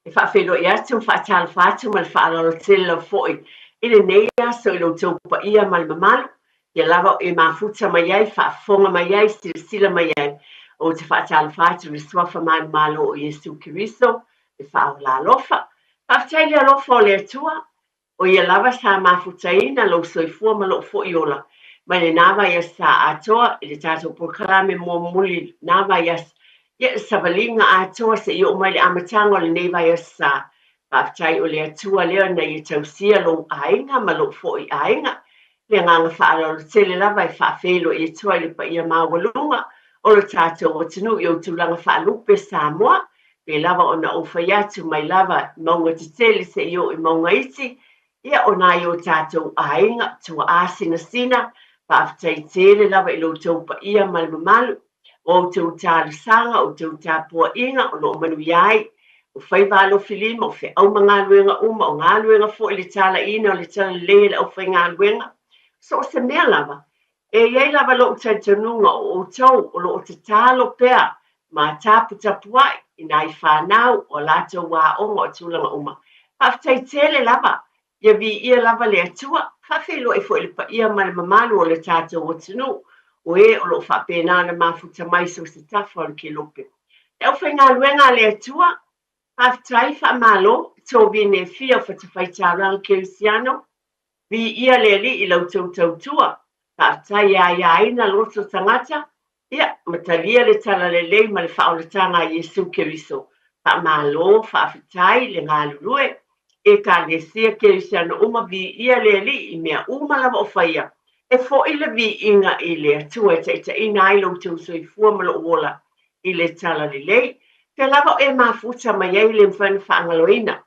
E faafeiloai atu ma faatalofa atu ma le faaaloalo tele lava foi i lenei aso i lo outou paia ma le mamalu, ia lava e mafuta mai ai, faafofoga mai ai, silasila mai ai. Ou te faatalofa atu i le Suafa manumalo o Iesu Keriso, le Faaola alofa. Faafetai i le alofa o le Atua, O ia lava sa mafutaina lou soifua ma lou foi ola mai lena vaiaso sa atoa i le tatou polokalame muamuli i lena vaiaso, ia le savaliga atoa seia oo mai i le amataga o lenei vaiaso sa. Faafetai o le Atua lea na ia tausia lou aiga ma lou foi aiga. Le agaga faaaloalo tele lava e faafeiloai atu ai i le paia maualuga o lo tatou atunuu i ou tulaga faalupe Samoa, pei lava ona ou fai atu mai lava i mauga tetele seia oo i mauga iti, ia o nai o tatou aiga, tuaa sinasina, faafetai tele lava i lo outou paia ma le mamalu, o outou talosaga, o outou tapuaiga o lo o manuia ai. O faiva alofilima, o feau ma galuega uma, o galuega foi i le talaiina o le talalelei e le aufaigaluega, so o se mea lava. E i ai lava lou talitonuga o outou o lo o tatalo pea ma taputapuai i nai fanau, o a latou aoga, o tulaga uma. Faafetai tele lava. Ia viia lava le Atua. Faafeiloai foi i le paia ma le mamalu o le tatou atunuu, o e o lo o faapena ona mafuta mai so o se tafa o le kelope. Le aufaigaluega a le Atua, faafetai, faamalo, tovine e fia o fatafaitaulaga kerisiano, Viia le Alii i la outou tautua. Faafetai e aiaina loto tagata, ia, ma talia le talalelei ma le faaolataga a Iesu Keriso. Faamalo, faafetai le galulue. Ekalesia Kerisiano uma, viia le Alii i mea uma lava o faia. E foi le viiga i le Atua e taitaiina ai lo outou soifua ma lou ola i le talalelei. Pea lava o e mafuta mai ai le mafai ona faagaloina.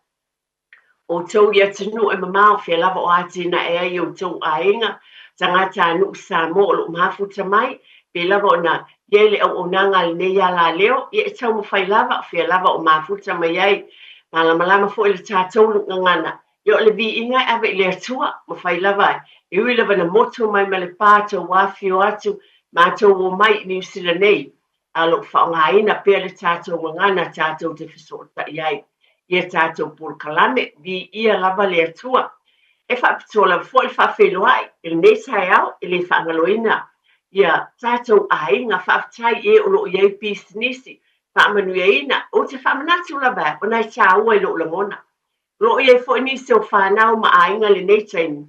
Outou i atunuu e mamao, fea lava o atinae ai outou aiga, tagatanuu Samoa o lo o mafuta mai, pei lava ona i ai le auaunaga a lenei alaleo, ia e taumafai lava, fea lava o mafuta mai ai, malamalama foi le tatou gagana, ia o le viiga e ave i le Atua, mafai lava, e ui lava ina motu mai ma le pa tou afifio atu, matou omai i Niu Sila nei, a o lo o faaaogaina pea le tatou gagana tatou te fesootai ai i a tatou polokalame, viia lava le Atua. E faapitoa lava foi le faafeiloai i lenei taeao e le faagaloina ia tatou aiga, faafetai i e o lo o i ai pisinisi faamanuiaina. Ou te faamanatu lava ona e taua i lou lagona. O lo o i ai foi nisi o fanau ma aiga i lenei taimi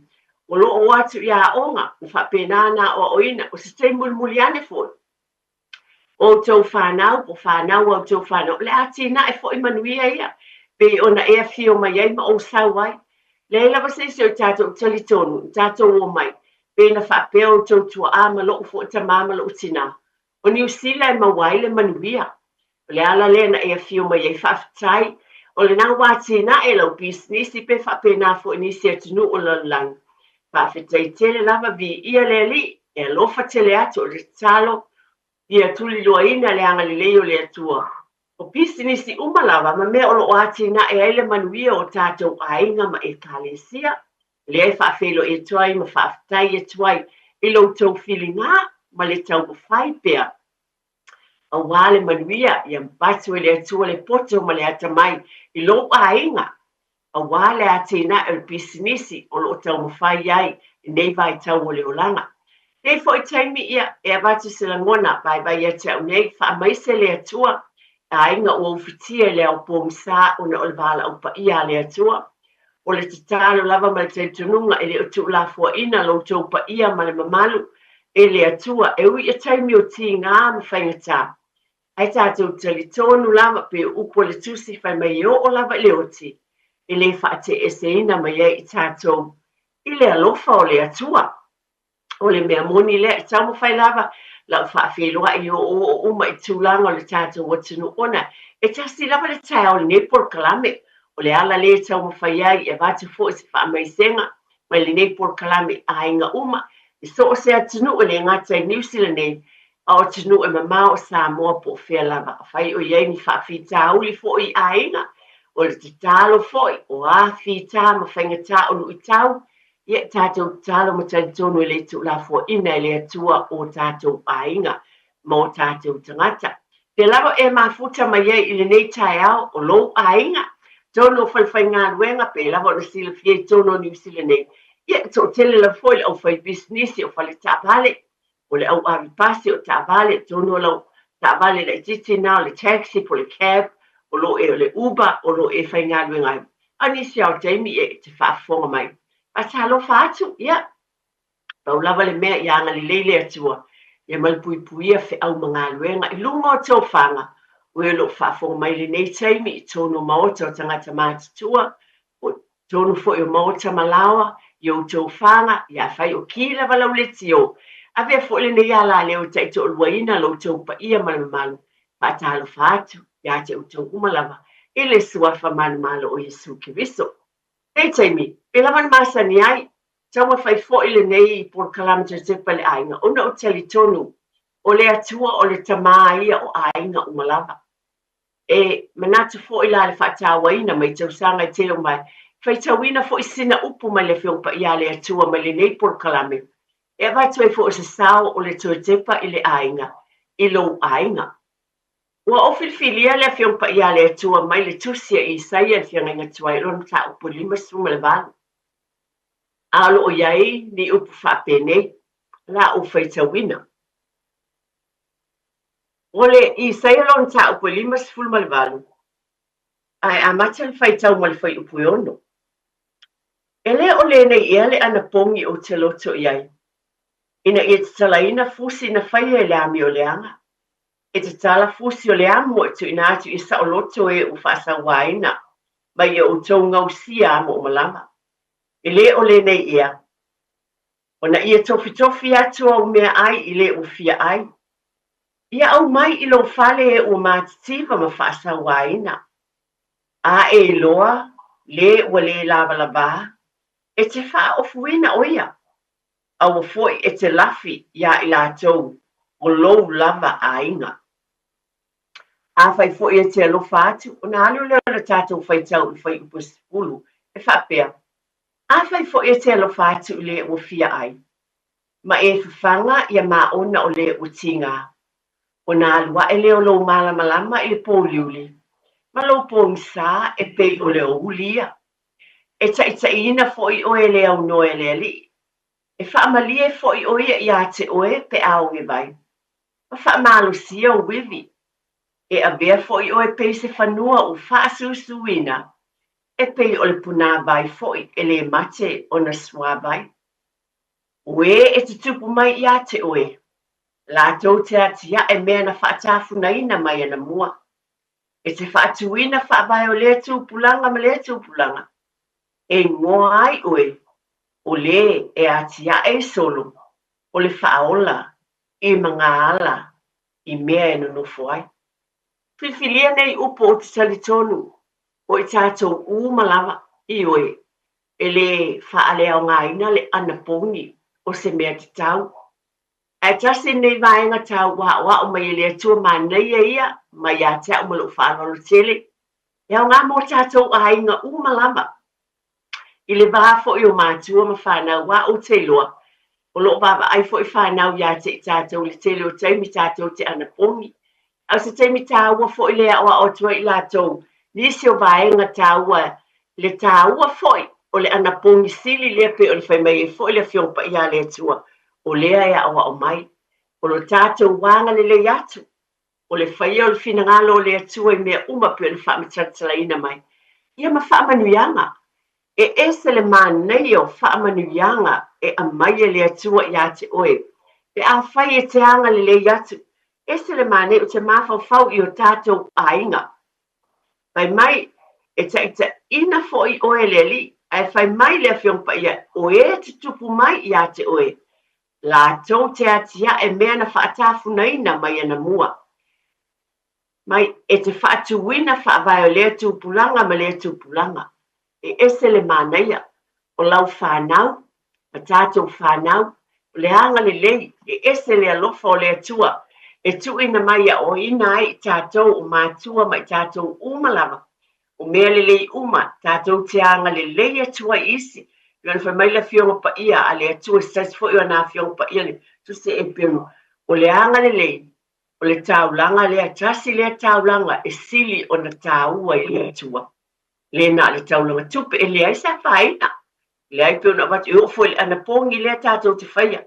o lo o o atu i aoga ma faapena ona aoaoina. O se taimi mulimuli ane foi, o outou fanau po o fanau a outou fanau, o le a atinae foi manuia ia, pei ona e afio mai ai ma ou sau ai. Leai lava se isi o i tatou e talitonu, na tatou omai, pe na faapea outou tuaa ma lou foi tamā ma lou tinā, o Niu Sila e maua ai le manuia. O le ala lea na e afio mai ai, faafetai. O lena ua atinae lau pisinisi pe faapena foi nisi atunuu o le lalolagi. Faafetai tele lava, viia le Alii, e alofa tele atu, o le tatalo ia tuliloaina le agalelei o le Atua. O pisinisi uma lava ma mea o lo o atinae ai le manuia o tatou aiga ma Ekalesia, lea e faafeiloai atu ai ma faafetai atu ai i lo outou filiga ma le taumafai pea aua le manuia, ia avatu e le Atua le poto ma le atamai i lou aiga, aua le atinae o le pisinisi o lo o taumafai ai i nei vaitau o le olaga. Nei foi taimi ia e avatu se lagona vaivai ia te au nei, faamaise le Atua i aiga ua ufitia i le ao pogisa ona o le valaau paia a le Atua. O le tatalo lava ma le talitonuga e le o tuulafoaina lo outou paia ma le mamalu e le Atua, e ui i taimi o tiga ma faigata, ae tatou talitonu lava pei o upu a le Tusi fai mai e oo lava i le oti, e le faateeseina mai ai i tatou i le alofa o le Atua. O le mea moni lea, e taumafai lava lau faafeiloai i oooo uma i tulaga o le tatou atunuu ona e tasi lava le taeao o lenei polokalame. O le ala lea e taumafai ai e avatu foi se faamaisega mai lenei polokalame i aiga uma i so o se atunuu e le gata i Niu Sila nei, a o atunuu e mamao o Samoa po o fea lava. Afai o i ai ni faafitauli foi i aiga, o le tatalo foi, o a fita ma faigata o luitau, Ia tatou tatalo ma talitonu e le tuulafoaina e le Atua o tatou aiga ma o tatou tagata. Pea lava e mafuta mai ai i lenei taeao o lou aiga, Tonu o falefaigaluega, pei lava ona silafia i totonu o Niu Sila nei, ia, e toatele lava foi le aufaipisinisi o fale taavale, o le au ave pasi o taavale, tonu o lau taavale laitiiti na o le taxi po o le cab, o lo o e o le Uber, o lo o e faigaluega ai. A o nisi lava o taimi e te faafofoga mai. Faatalofa atu, ia, pau lava le mea ia agalelei le Atua, ia malupuipuia feau ma galuega i luga o tofaga, o e o lo o faafofoga mai i lenei taimi i totonu o maota o tagata matutua, po o totonu foi o maota ma laoa, i outou faga, ia afai o ki lava lau leitio, avea foi lenei alaleo e taitoaluaina lo outou paia ma le mamalu, faatalofa atu ia te outou uma lava i le Suafa manumalo o Iesu Keriso. Lenei taimi, pei lava ona masani ai, taumafai foi lenei polokalame Josepa i le Aiga, ona ou te talitonu o le Atua o le Tama ia o aiga uma lava. E manatu foi la le faatauaina mai tausaga e tele uma, faitauina foi sina upu mai le Afioga Paia a le Atua mai lenei polokalame, e avatu ai foi o se sao o le Josepa i le Aiga, i lou aiga. Ua ou filifilia le Afioga Paia a le Atua mai le Tusi a Isaia le Feagaiga Tuai lona mataupu 58. A o lo o i ai ni upu faapenei, o le a ou faitauina. O le Isaia lona mataupu 58, ae amata le faitau ma le fuaiupu e 6. E le o lenei ea le anapogi ou te loto i ai, ina ia tatalaina fusi na faia i le amioleaga, e tatala fusi o le amo e tuuina atu i saoloto e ua faasauaina mai e outou gausia amo uma lava. E le o lenei ea, ona ia tofitofi atu au meaai i le ua fia ai. Ia aumai i lou fale e ua matitiva ma faasauaina. A e iloa le ua le lavalavā, e te faaofuina o ia, aua foi e te lafi iā i latou o lou lava aiga. Afai foi e te alofa atu, ona alu lea o le tatou faitau i le fuaiupu e 10, e faapea, Afai foi e te alofa atu i le ua fia ai, ma e fafaga ia maona o le ua tigā, ona alu aʻe lea o lou malamalama i le pōuliuli, ma lou pogisa e pei o le aoauli ia. E taitaiina foi oe e le aunoa e le Alii. E faamalie foi ʻo ia iā te ʻoe pe a ogewai, ma faamalosia ou iwi. E avea foi ʻoe pei se fanua ua faasusuina, e pei o le punāwai foi e lē mate ona suāwai. O ē e tutupu mai iā te ʻoe, lātou te atiaʻe mea na faatafunaina mai anamua. E te faatuina faavae o lea tupulaga ma lea tupulaga, e igoa ai ʻoe o le e atiaʻe i solo o le faaola i magaala i mea e nonofo ai. Filifilia nei upu ou te talitonu o i tatou uma lava, ioe, e lē faaleaogaina le anapogi o se mea tatau. Ae tasi lenei vaega taua aʻoaʻo mai e le Atua manaia ia mai ia te a'u ma lo'u faaaloalo tele, e aoga mo tatou aiga uma lava. I le va foi o matua ma fanau a ou te iloa, o lo'o vaavaai foi fanau ia te i tatou i le tele o taimi tatou te anapogi. A o se taimi taua foi le aʻoaʻo atu ai i latou nisi o vaega taua le taua foi o le anapogi sili lea pei ona fai mai ai foi le Afioga Paia a le Atua, o lea e aʻoaʻo mai. O lo tatou agalelei atu, o le faia o le finagalo o le Atua i mea uma pei ona faamatalatalaina mai, ia ma faamanuiaga. E ese le manaia o faamanuiaga e aumai e le Atua iā te oe, pe afai e te agalelei atu. Ese le manaia o te mafaufau i o tatou aiga. Fai mai, e taitaiina foi oe e le Alii, ae fai mai le Afioga Paia, o e tutupu mai iā te oe, latou te atiaʻe mea na faatafunaina mai anamua. Mai, e te faatuina faavae o lea tupulaga ma lea tupulaga. E ese le manaia o lau fanau ma tatou fanau, o le agalelei, e ese le alofa o le Atua e tuuina mai e aoaoina ai i tatou o matua ma i tatou uma lava, o mea lelei uma, tatou te agalelei atu ai i isi. Pei ona fai mai le Afioga Paia a le Atua, se tasi foi o ana Afioga Paia le Tusi a Eperu, o le agalelei, o le taulaga lea, tasi lea taulaga e sili ona taua i le Atua. Le na o le taulaga tupe, e leai se afaina. Leai, pei ona avatu, e oo foi i le anapogi lea tatou te faia.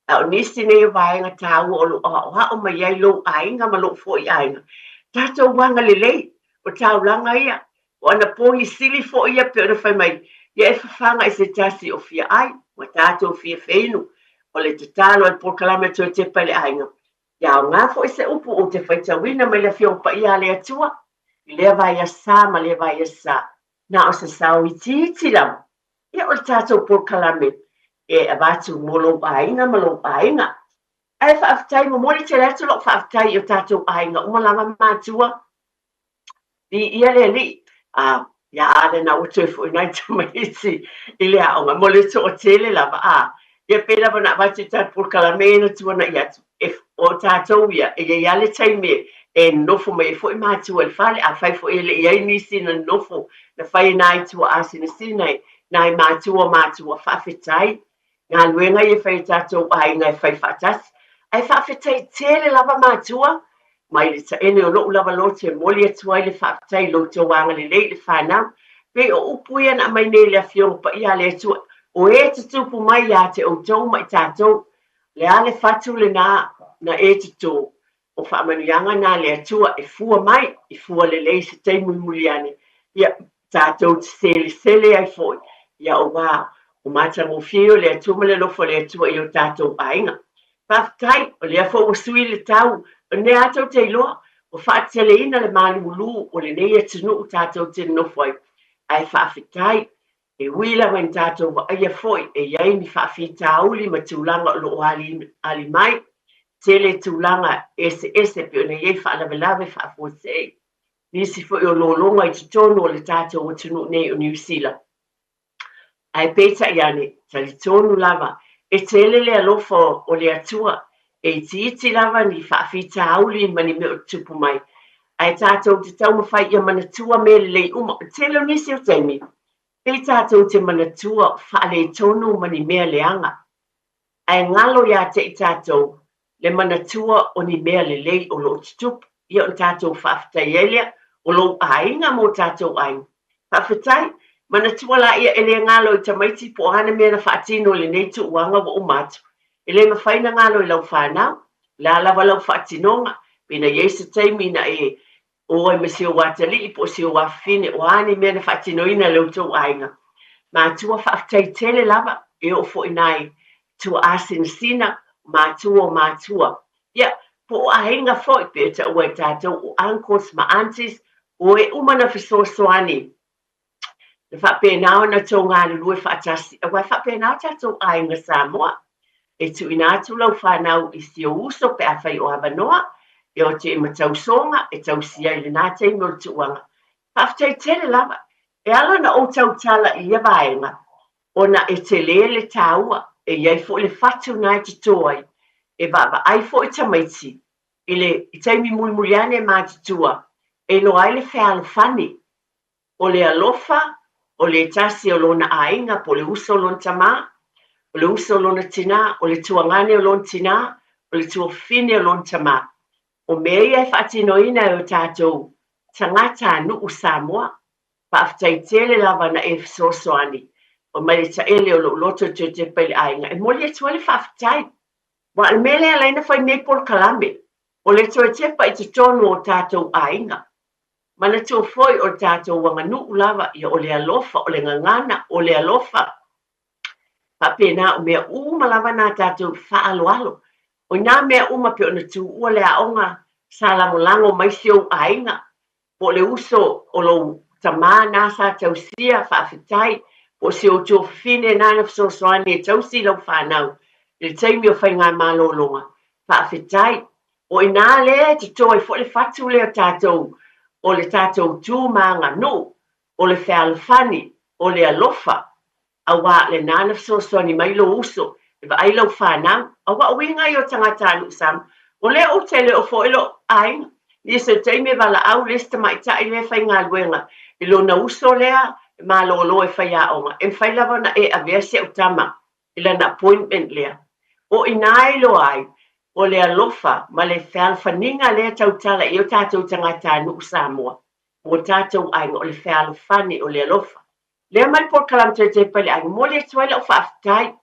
A o nisi nei o vaega taua o lo o aoao mai ai lou aiga ma lou foi aiga, tatou agalelei, o taulaga ia, o anapogi sili foi ia pei ona fai mai, ia e fafaga i se tasi o fia ai, ua tatou fia feinu. O le tatalo a le polokalame a Toe Tepa i le Aiga, ia aoga foi se upu ou te faitauina mai le Afioga Paia a le Atua i lea vaiaso sa ma lea vaiaso sa. Na o se sao itiiti lava, ia o le tatou polokalame e avatu mo lou aiga ma lou aiga. Ae faafetai, momoli tele atu lou faafetai i o tatou aiga uma lava matua. Viia le Alii. A, ia a lena ua toe foi nai tamaiti i le aoga mo le toatele lava. A, ia pei lava ona avatu i tatou polokalame ia na tuanai atu, e, o tatou ia, e i ai lava le taimi e nonofo mai ai foi matua i le fale. Afai foi e le i ai nisi na nonofo, na fai e nai tuaa sinasina e nai matua o matua, faafetai. Galuega ia e fai e tatou aiga e fai faatasi. Ae faafetai tele lava matua, mai le taele o lou lava loto e momoli atu ai le faafetai i lo outou agalelei i le fanau. Pei o upu ia na aumai nei e le Afioga Paia a le Atua, o e tutupu mai ia te outou ma i tatou. Le a le fatu lena na e toto, o faamanuiaga na a le Atua e fua mai, e fua lelei i se taimi mulimuli ane, ia, tatou te selesele ai foi, ia aua o matagofie o le Atua ma le alofa o le Atua i o tatou aiga. Faafetai, o lea foi ua sui le tau, o lenei lava tou te iloa, ua faateteleina le malulu o lenei atunuu tatou te nonofo ai, ae faafetai, E ui lava ina tatou vaaia foi e i ai ni faafitauli ma tulaga o lo o ali mai, tele tulaga eseese pei ona i ai faalavelave faafuasei, nisi foi o lologa i totonu o le tatou atunuu nei o Niu Sila. Ae peitai ane, talitonu lava, e tele le alofa o le Atua, e itiiti lava ni faafitauli ma ni mea o tutupu mai, ae tatou te taumafai ia manatua mea lelei uma. O le tele o nisi o taimi, pei tatou te manatua faaletonu ma ni mea leaga, ae galo ia te i tatou le manatua o ni mea lelei o lo o tutupu. Ia ona tatou faafetai ai lea, o lou aiga ma o tatou aiga. Faafetai. Manatua laia e le galo i tamaiti po o a ni mea na faatino i lenei tuuaga ua uma atu. E le mafai ona galo i lau fanau, o le a lava lau faatinoga, pe na i ai se taimi na e o ai ma si ou atalii po o si ou afafine, o a ni mea na faatinoina e lo outou aiga. Matua, faafetai tele lava, e oo foi nai tuaa sinasina, matua o matua. Ia, po o aiga foi, pe e taua e tatou o uncles ma aunties, o e uma na fesoasoani. Na faapena ona tou galulue faatasi, aua e faapena o tatou aiga Samoa. E tuuina atu lau fanau i si ou uso pe afai o avanoa, e o atu i ai ma tausoga, e tausia ai lena taimi o le tuuaga. Faafetai tele lava. E ala ona ou tautala i ia vaega, ona e tele le taua, e i ai foi le fatu na e toto ai, e vaavaai foi tamaiti i le taimi mulimuli ane e matutua, e iloa ai le fealofani o le alofa, o le tasi o lona aiga po o le uso o lona tamā, o le uso o lona tinā, o le tuagane o lona tinā, o le tuafafine o lona tamā. O mea ia e faatinoina e o tatou tagatanuu Samoa. Faafetai tele lava na e fesoasoani mai le taele o lou loto e toe tepa i le aiga. E momoli atu ai le faafetai. Aua o le mea lea e ala ai ona fai nei polokalame, o le toe tepa i totonu o tatou aiga. Manatua foi o le tatou aganuu lava ia o le alofa, o le gagana, o le alofa. Faapena o mea uma lava na tatou faaaloalo. O nā mea uma pei ona tuua le aoga sa lagolago mai si ou aiga, po o le uso o lou tamā na sa tausia, faafetai, po o si ou tuafafine na na fesoasoani e tausi i lau fanau i le taimi o faigamalologa, faafetai. O i inā lea e toto ai foi le fatu lea o tatou, o le tatou tu ma aganuu, o le fealofani, o le alofa, aua lena na fesoasoani mai lou uso e vaai lau fanau. Aua o uiga ia o tagatanuu Samoa, o lea ou te le o foi lou aiga. Nisi o taimi e valaau le isi tamaitai lea e faigaluega i lona uso lea e malolo e faiaoga, e mafai lava ona e avea si au tama i lana appointment lea. O i inā e iloa ai, o le alofa ma le fealofaniga lea e tautala i ai o tatou tagatanuu Samoa. Mo tatou aiga, o le fealofani, o le alofa. Lea mai le polokalame Toetei Paleaiga, momoli atu ai lau faafetai.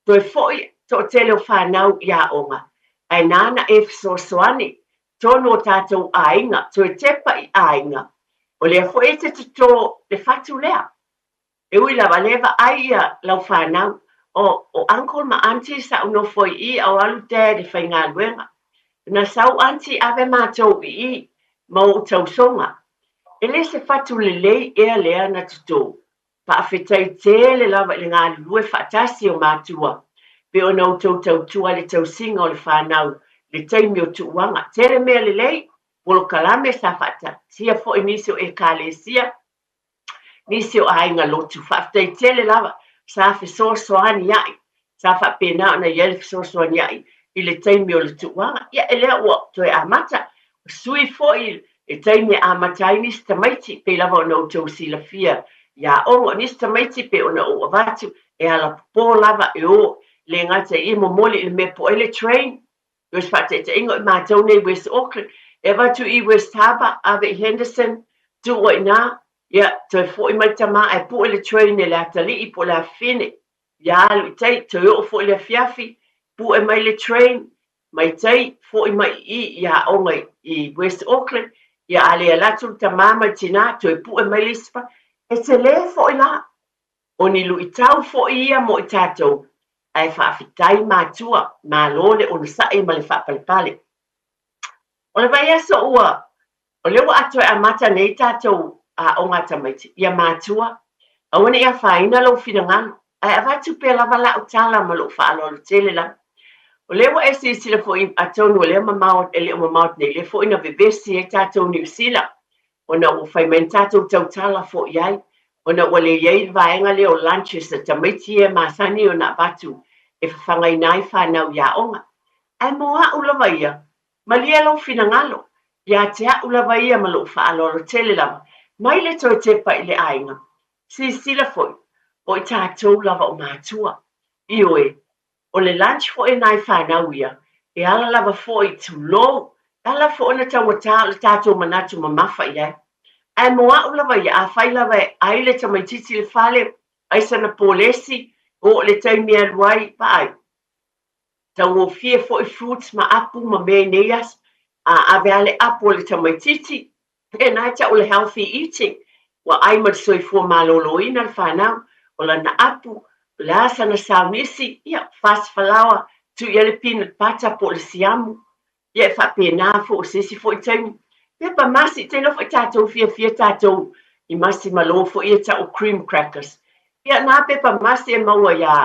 Toe foi toatele o fanau i aoga, ae nāna e fesoasoani tonu o tatou aiga, toe tepa i aiga. O lea foi e te totō le fatu lea. E ui lava, lea e vaai ia lau fanau, o, o uncle ma auntie sa ou nofo i i, a o alu dad e faigaluega. Na sau auntie ave matou i i ma ou tausoga. E le se fatu lelei ea lea na totō. Faafetai tele lava i le galulue faatasi o matua, pei ona outou tautua i le tausiga o le fanau i le taimi o tuuaga. Tele mea lelei, polokalame sa faataatia foi nisi o Ekalesia, nisi o aiga lotu. Faafetai tele lava, sa fesoasoani ai, sa faapena ona i ai le fesoasoani ai i le taimi o le tuuaga. Ia, e lea ua toe amata, sui foi e taimi e amata ai nisi tamaiti, pei lava ona outou silafia i aoga. O nisi tamaiti pei ona ou avatu, e alapopō lava e o, le gata i momoli i le mea po ai le train. O se faataitaiga, o i matou nei West Auckland, e avatu i West Harbour, ave i Henderson, tuu ai nā, ia, toe foi mai tamā ae pue le train e le atalii po o le afafine. Ia alu i tai, toe oo foi le afiafi, pue mai le train, mai tai, foi mai i i aoga i West Auckland, ia a le alu atu le tamā ma le tinā, toe pue mai le isi pa. E telē foi la. O ni luitau foi ia mo i tatou, ae faafetai matua, malo le onosai ma le faapalepale. O le vaiaso ua, o lea ua toe amata nei tatou aoga a tamaiti, ia matua, aua ne i afaina lou finagalo, ae avatu pea lava lau tala ma lou faaaloalo tele lava. O lea ua e silasila foi atonu o lea mamao, e le o mamao atu nei, lea foi na vevesi ai tatou Niu Sila, ona ua fai mai na tatou tautala foi ai, ona ua le i ai le vaega lea o lunches a tamaiti ia e masani ona avatu e fafagaina ai fanau i aoga. Ae mo au lava ia, malie lou finagalo, ia te au lava ia ma lou faaaloalo tele lava, mai le toe tepa i le aiga. Silasila foi, o i tatou lava o matua. Ioe, o le lunch foi a nai fanau ia, e ala lava foi, tulou, e ala foi ona taugata o le tatou manatu mamafa i ai. Ae mo au lava ia, afai lava e ai le tamaitiiti i le fale, ai sana polesi, oo i le taimi e alu ai, vaai, taugofie foi fruits ma apu ma mea i nei aso, a ave lava le apu a le tamaitiiti, lena e tau o le healthy eating, ua ai ma le soifua maloloina le fanau, o lana apu, o le a sana saunisi, ia, fasi falaoa, tuu i ai le peanut butter po o le siamu, ia e faapena foi o se isi foi taimi. Pepa masi, te iloa foi tatou fiafia tatou i masi malo foi ia tau cream crackers. Ia nā pepa masi e maua iā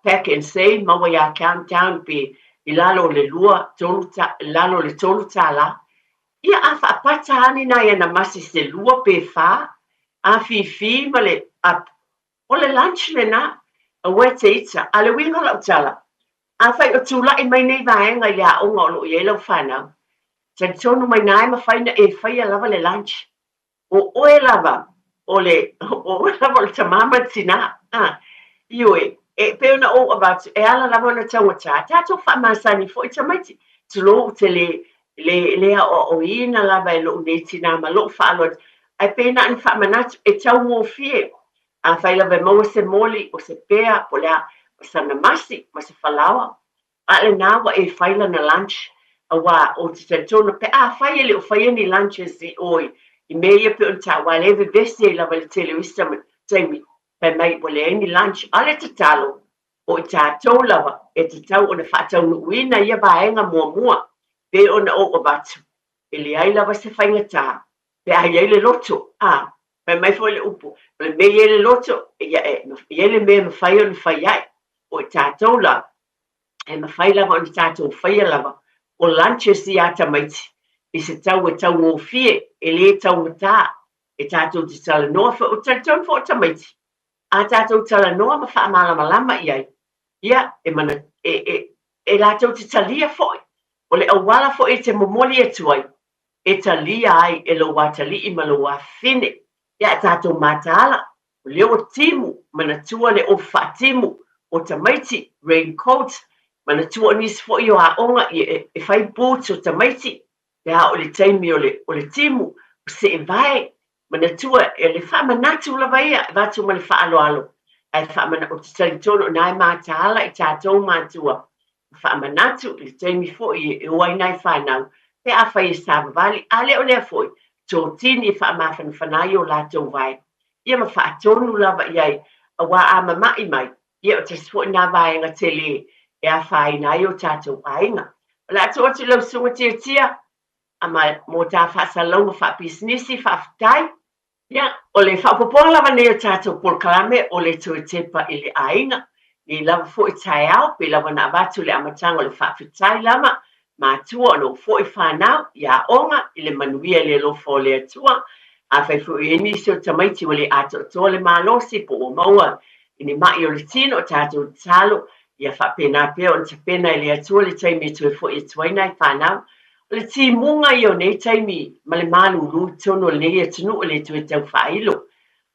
Pack and Save, maua iā Countdown pe i lalo o le lua, tolu, i lalo o le $3. Ia a faapata ane nai ana masi se lua pe fā, a fifi ma le apu, o le lunch lenā, aua e te ita. A o le uiga o lau tala, afai o tulai mai nei vaega i le aoga o lo o i ai lau fanau, talitonu mai nā e mafai ona e faia lava le lunch. O oe lava o le, o oe lava o le tamā ma le tinā. A, ioe, e pei ona ou avatu, e ala lava ona taugata, tatou faamasani foi tamaiti. Tulou, ou te le, le, le aoaoina lava e lou nei tinā ma lou faaaloalo, ae pei na ona faamanatu, e taugofie. Afai lava e maua se moli, o se pea, po o le a, ma sana masi, ma se falaoa, a o lenā ua e fai lana lunch, aua ou te talitonu, pe afai e le o faia ni lunches i o i mea ia pei ona taua, aua o lea e vevesi ai lava i le tele o isi taimi, fai mai ua leai ni lunch. A o le tatalo, o i tatou lava e tatau ona faataunuuina ia vaega muamua, pei ona ou avatu, e leai lava se faigata pe a i ai le loto, a fai mai foi le upu, o le mea e i ai le loto, ia e i ai le mea e mafai ona fai ai. O i tatou la, e mafai lava ona tatou faia lava o lunches ia tamaiti i se tau e taugofie, e le taugata, e tatou te talanoa foi, ou te talitonu foi o tamaiti, a tatou talanoa ma faamalamalama i ai, ia, e mana, e, e, e latou te talia foi, o le auala foi e te momoli atu ai, e talia ai e lou atalii ma lou afafine. Ia, a tatou mataala, o lea ua timu, manatua le ofu faatimu o tamaiti, rain coat, manatua o nisi foi o aoga e fai boots o tamaiti, pe a oo i le taimi o le, o le timu. O seevae, manatua e le faamanatu lava ia, e avatu ma le faaaloalo, ae faamana, ou te talitonu o lena e mataala i tatou matua, ma faamanatu i le taimi foi e o ai nai fanau, pe afai e savavali, a le o lea foi, totini e faamafanafana ai o latou vae, ia ma faatonu lava i ai, aua a mama'i mai, ia o tasi foi lena vaega tele e afaina ai o tatou aiga. O le a tuu atu i lau Susuga Tiatia, a ma mo ta faasalalauga faapisinisi, faafetai. Ia, o le faaopoopoga lava nei o tatou polokalame o le toe tepa i le aiga, nei lava foi taeao, pei lava ona avatu i le amataga o le faafetai lava, matua ona ua foi fanau i aoga i le manuia i le alofa o le Atua. Afai foi o i ai nisi o tamaiti ua le atoatoa le malosi po ua maua i ni ma'i o le tino, o tatou tatalo ia faapena pea ona tapena e le Atua le taimi e toe foi atu ai nai fanau. O le timuga ia o nei taimi ma le malūlū i totonu o lenei atunuu e le toe tau faailo.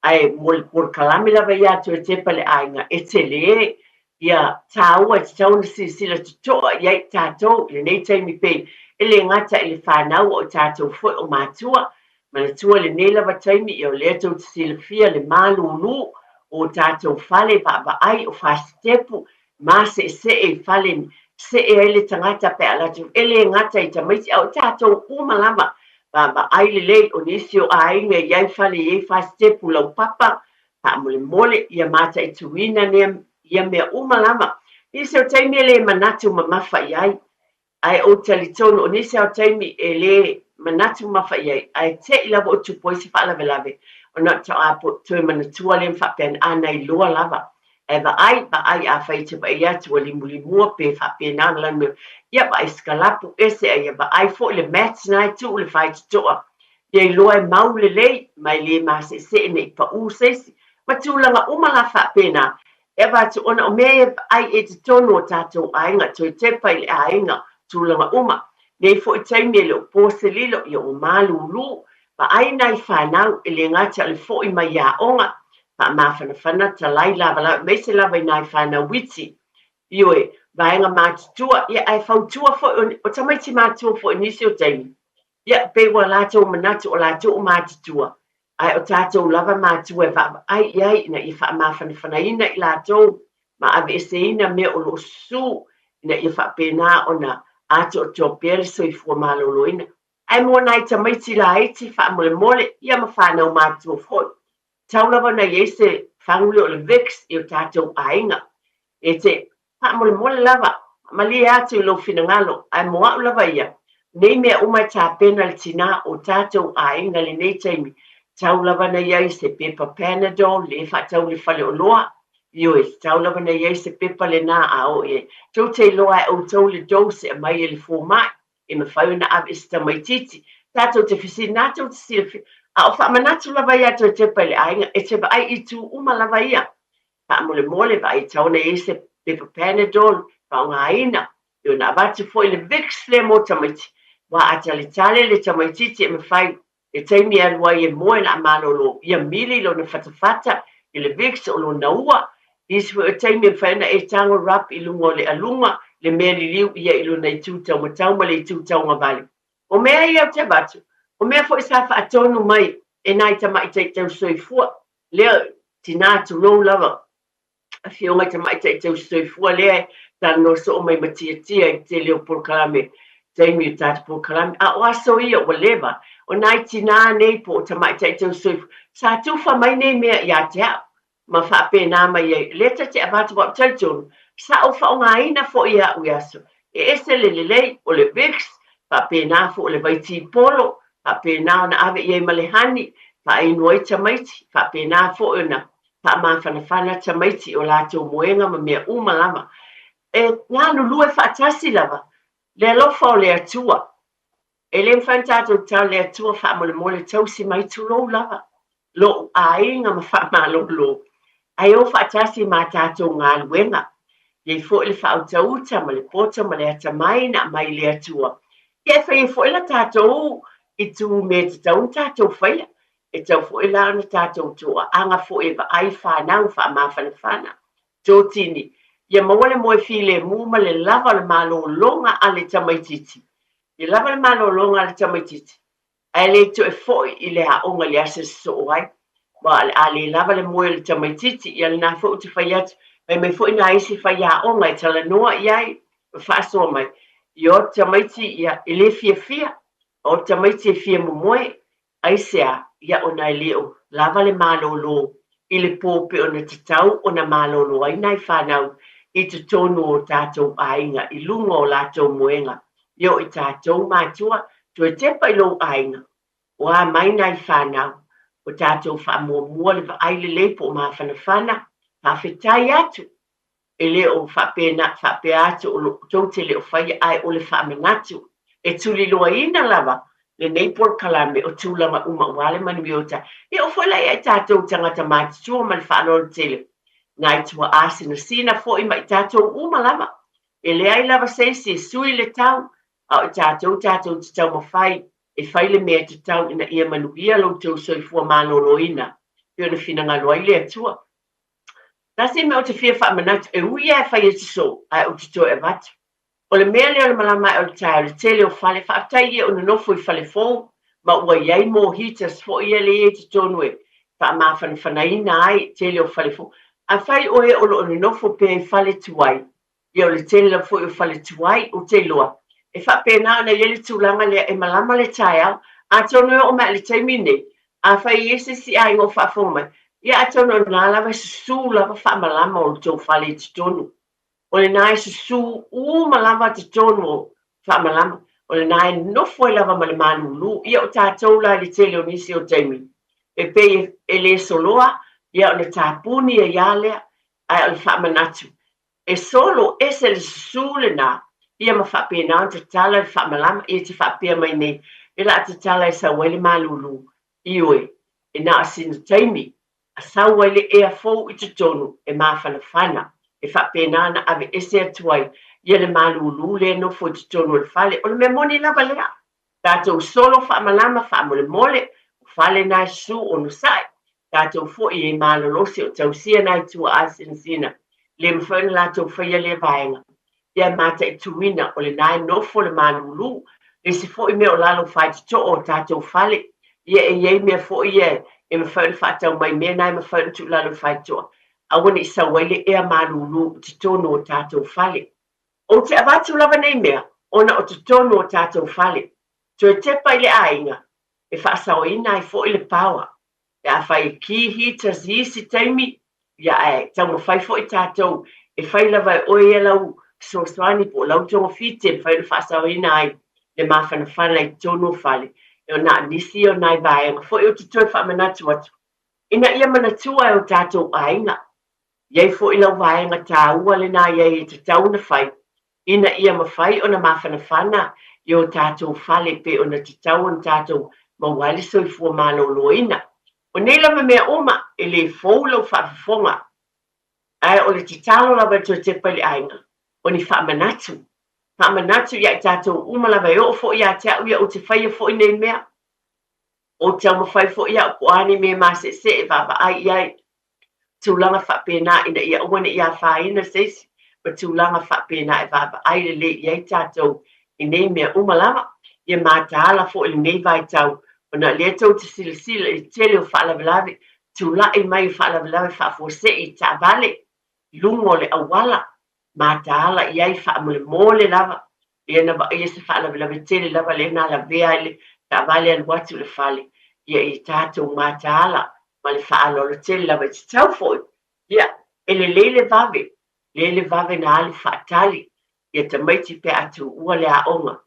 Ae mo le polokalame lava ia a Toe Tepa le Aiga, e tele ia tāua e tatau ona silasila totoa i ai tatou i lenei taimi pei e le gata i le fanau a o tatou foi o matua. Manatua i lenei lava taimi ia o lea tou te silafia le malūlū o tatou fale vaavaai o fasitepu maseesee i fale see ai le tagata pe a latou e le gata i tamaiti a o tatou uma lava. Vaavaai lelei o nisi o aiga e i ai fale e i ai fasitepu laupapa, faamolemole ia mataituina nea ia mea uma lava. Nisi o taimi e le manatu mamafa i ai, ae ou talitonu o nisi lava o taimi e le manatu mamafa i ai, ae te i lava o tupu ai se faalavelave ona faatoa toe manatua lea ma faapea, a na iloa lava. Ae vaai, vaai, afai e te vaai atu ua limulimua pe faapena ona lanu mai, ia vaai sikalapu ese a ia vaai foi le mat na e tuu le faitotoa ia iloa e mau lelei ma e le maseesee ne i paʻū se isi ma tulaga uma la faapena e avatu ona o mea ia e vaai i totonu o tatou aiga, toe tepa i le aiga, tulaga uma. Nei foi taimi e le o po se lilo, ia ua malūlū, vaai nai fanau e le gata o le foi mai i aoga, faamafanafana, talai lavalava, aemaise lava i nai fanau iti. Ioe, vaega matutua, ia ae fautua foi, o tamaiti matua foi i nisi o taimi, ia pei ua latou manatu o latou o matutua, ae o tatou lava matua e vaavaai i ai ina ia faamafanafanaina i latou ma aveeseina mea o lo o susu ina ia faapena ona atoatoa pea le soifua maloloina. Ae mo nai tamaiti laiti faamolemole, ia ma fanau matua foi, tatau lava ona i ai se fagu lea o le Vicks i o tatou aiga. E te faamolemole lava, malie atu i lou finagalo, ae mo a'u lava ia, nei mea uma e tapena le tinā o tatou aiga lenei taimi, tatau lava ona i ai se pepa Panadol le faatau i le faleoloa, ioe, tatau lava ona i ai se pepa lenā a oo i ai. Tou te iloa e outou le dose e aumai e le fomai, e mafai ona ave i se tamaitiiti. Tatou te fesili, na tou te silafia, a o faamanatu lava ia toe tepa i le aiga, e te vaai i itu uma lava ia. Faamolemole, vaai tatau ona i ai se pepa Panadol faaaogaina, e ona avatu foi le Vicks lea mo tamaiti, aua a taletale le tamaitiiti e mafai le taimi e alu ai e moe la malolo, ia mili lona fatafata i le Vicks o lona ua. Nisi foi o taimi e mafai ona e tago rub i luga o le aluga, le mea liliu ia i lona itu taumatau ma le itu taugavale. O mea ia ou te avatu, o mea foi sa faatonu mai e nai tamaitai tausoifua, lea tinā tulou lava, afioga i tamaitai tausisoifua lea e talanoa soo mai ma Tiatia i le tele o polokalame, taimi o tatou polokalame. A o aso ia ua leva, o nai tinā nei po o tamaitai tausisoifua, sa tufa mai nei mea ia te au ma faapena mai ai, lea ta te avatu aua ou te talitonu, sa ou faaaogaina foi e a'u i aso. E ese le lelei o le Vicks, faapena foi o le vaitipolo, faapena ona ave i ai ma le honey, faainu ai tamaiti, faapena foi ona faamafanafana tamaiti i o latou moega ma mea uma lava. E galulue faatasi lava le alofa o le Atua. E le mafai ona tatou tatalo le Atua faamolemole tausi mai tulou lava lo'u aiga ma faamalolo, ae o faatasi ma tatou galuega. E i ai foi le faautauta ma le poto ma le atamai na aumai i le Atua. Ia e fai ai foi la tatou itu mea e tatau ona tatou faia. E tatau foi la ona tatou toaaga foi e vaai fanau faamafanafana. Totini, ia maua le moe filemu ma le lava o le malologa a le tamaitiiti. Ia lava le malologa a le tamaitiiti. Ae le toe foi i le aoga i le aso e sosoo ai, aua o le a le lava le moe o le tamaitiiti. Ia lena foi ou te fai atu, fai mai foi nai isi faiaoga e talanoa i ai ma faasoa mai, ia o tamaiti ia e le fiafia, o tamaiti e fia momoe. Aisea? Ia ona e le o lava le malolo i le po pei ona tatau ona malolo ai nai fanau i totonu o tatou aiga i luga o latou moega. Ia o i tatou matua, toe tepa i lou aiga, o a mai nai fanau, o tatou faamuamua le vaai lelei po o mafanafana, faafetai atu. E le o faapena, faapea atu o lo tou te le o faia, ae o le faamanatu e tuliloaina lava lenei polokalame o tulaga uma aua le manuia o ta. E oo foi la ia i tatou tagata matutua ma le faaaloalo tele, nai tuaa sinasina foi ma i tatou uma lava. E leai lava se isi e sui le tau, a o i tatou tatou te taumafai e fai le mea e tatau ina ia manuia lo outou soifua maloloina pei ona finagalo ai le Atua. Tasi mea ou te fia faamanatu, e ui lava e fai atu soo, ae ou te toe avatu. O le mea lea o le malama ae o le taeao, le tele o fale, faafetai ia o nonofo i fale fou, ma ua i ai mo heaters foi ia lea e i ai i totonu e faamafanafanaina ai tele o fale fou. Afai oe o lo o nonofo pea i fale tuai, ia o le tele lava foi o fale tuai, ou te iloa, e faapena ona i ai le tulaga lea e malama le taeao. Atonu e oo mai i le taimi lenei, afai e i ai se isi aiga o faafofoga mai, ia atonu o lena lava e susu lava faamalama o le tou fale i totonu. O lena e susu uma lava totonu o faamalama, o lena e nofo ai lava ma le malulu. Ia o tatou la i le tele o nisi o taimi, e pei e le soloa, ia ona tapuni ai lava lea, ae o le faamanatu, e solo ese le susu lena, ia ma faapena ona tatala le faamalama. Ia te faapea mai nei, e la tatala e sau ai le malulu, ioe, e na o sina taimi, a sau ai le ea fou i totonu e mafanafana, e faapena ona aveese atu ai ia le malulu lea e nofo i totonu o le fale. O le mea moni lava lea, tatou solo faamalama faamolemole, o fale na e susu onosai, tatou foi e malolosi o tausia nai tuaa sinasina, le mafai ona latou faia lea vaega. Ia mataituina o lena e nofo le malulu. Le isi foi mea o lalo faitotoo o tatou fale, ia e i ai mea foi ia e mafai ona faatau mai mea na e mafai ona tuu lalo i faitotoa, aua ne i sau ai le ea malulu i totonu o tatou fale. Ou te avatu lava nei mea ona o totonu o tatou fale. Toe tepa i le aiga e faasaoina ai foi le power. Pe afai e ki heaters i isi taimi, ia ae taumafai foi tatou e fai lava e oe ia lau fesoasoani po o lau togafiti e mafai ona faasaoina ai le mafanafana i totonu o fale. E ona o nisi o nai vaega foi ou te toe faamanatu atu, ina ia manatua e o tatou aiga. I ai foi lau vaega taua lena i ai e tatau ona fai, ina ia mafai ona mafanafana i o tatou fale pei ona tatau ona tatou maua ai le soifua maloloina. O nei lava mea uma, e le fou lau faafofoga, ae o le tatalo lava e toe tepa i le aiga, o ni faamanatu. Faamanatu ia i tatou uma lava e oo foi ia te au ia ou te faia foi nei mea. Ou te taumafai foi au po o a ni mea maseesee e vaavaai i ai. Tulaga faapena ina ia aua ne i afaina se isi ma tulaga faapena e vaavaai lelei i ai tatou i nei mea uma lava. Ia mataala foi lenei vaitau ona o lea tou te silasila i le tele o faalavelave, tulai mai o faalavelave faafuasei i taavale i luga o le auala, mataala i ai faamolemole lava. Lea na vaaia se faalavelave tele lava lea na lavea ai le taavale alu atu i le fale, ia i tatou mataala ma le faaaloalo tele lava. E tatau foi, ia, e lelei le vave, lelei le vave na alu faatali ia tamaiti pe a tuua le aoga,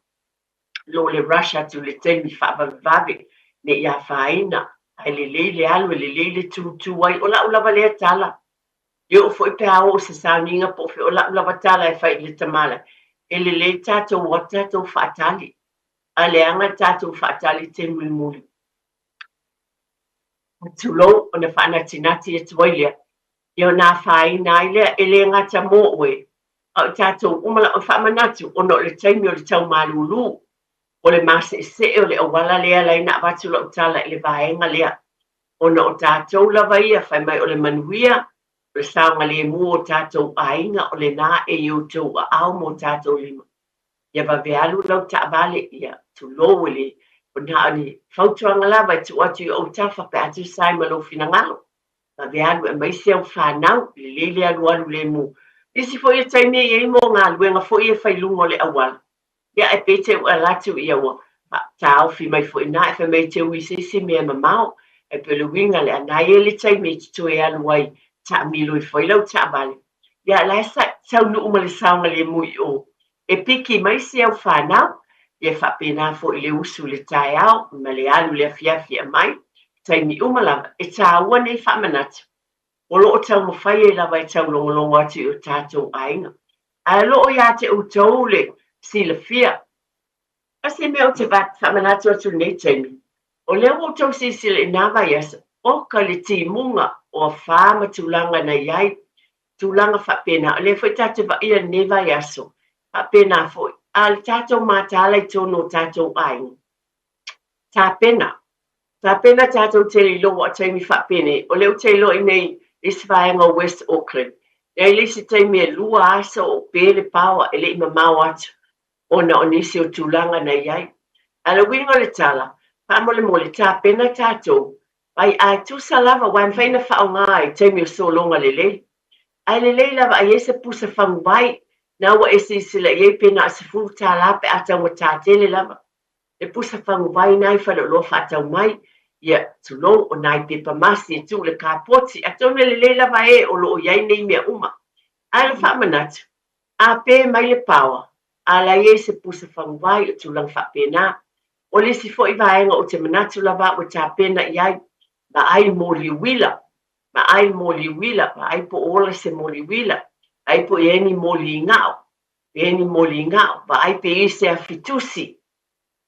lo le rush atu i le taimi faavavevave ne i afaina, ae lelei le alu, e lelei le tūtū ai. O lau lava lea tala, e oo foi pe a oo se sauniga po o fea, o lau lava tala e fai i le tamala, e lelei tatou o atu tatou faatali, ae leaga le tatou faatali i taimi mulimuli. Tulou, ona faanatinati atu ai lea, ia ona afaina ai lea, e le gata mō oe, a o i tatou uma lava. O le faamanatu, ona o le taimi o le tau malulu, o le maseesee o le auala lea la na avatu lau tala i le vaega lea, ona o tatou lava ia, fai mai o le manuia, o le saogalemu o tatou aiga, o lena e i outou aao ma o tatou lima. Ia vave alu lau taavale, ia tulou e le O na o ni fautuaga lava e tuu atu i ou tafa pe a tusa ai ma lou finagalo. Vave alu e aumai si au fanau, lelei le alualu lemu. Nisi foi o taimi e i ai mo galuega foi e fai i luga o le auala. Ia ae pei te ua alu atu ia ua taofi mai foi ina, e fai mai te ui i se isi mea mamao. Ae pei o le uiga lea, na i ai le taimi e te toe alu ai taamilo ifo ai lau taavale. Ia la e taunuu ma le saogalemu i o. E piki mai si au fanau, ia faapena foi i le usu i le taeao ma le alu i le afiafi e aumai, taimi uma lava, e taua nei faamanatu. O lo o taumafai ai lava e taulogologo atu i o tatou aiga. Ae o lo o ia te outou le silafia. A se mea ou te faamanatu atu i lenei taimi, o lea ua outou silasila i nā vaiaso, oka le timuga o afā ma tulaga na i ai, tulaga faapena. O lea foi tatou te vaaia i lenei vaiaso, faapena foi. A o le tatou mataala i totonu o tatou aiga, tapena. Tapena tatou te le iloa o taimi faapenei. O lea ou te iloa i nei le isi vaega o West Auckland, e i ai le isi taimi e 2 aso o pe le paoa e le i mamao atu ona o nisi o tulaga na i ai. A o le uiga o le tala, faamolemole tapena tatou, vai a tusa lava aua e mafai ona faaaoga i taimi o sologa lelei. Ae lelei lava a i ai se pusa faguvai, na ua e silasila i ai pe na o le $10 pe a taugata tele lava. Le pusa faguvai na i faleoloa faatau mai, ia, tulou, o nai pepa masi e tuu i le kapoti, atonu e lelei lava e o lo o i ai nei mea uma. Ae o le faamanatu, a pe mai le paoa, a la i ai se pusa faguvai, o tulaga faapena. O le isi foi vaega ou te manatu lava au e tapena i ai, vaai moli uila, vaai moli uila, vaai po o ola se moli uila, vaai po o i ai ni moli gao, pe i ai ni moli gao, vaai pe i ai se afi tusi.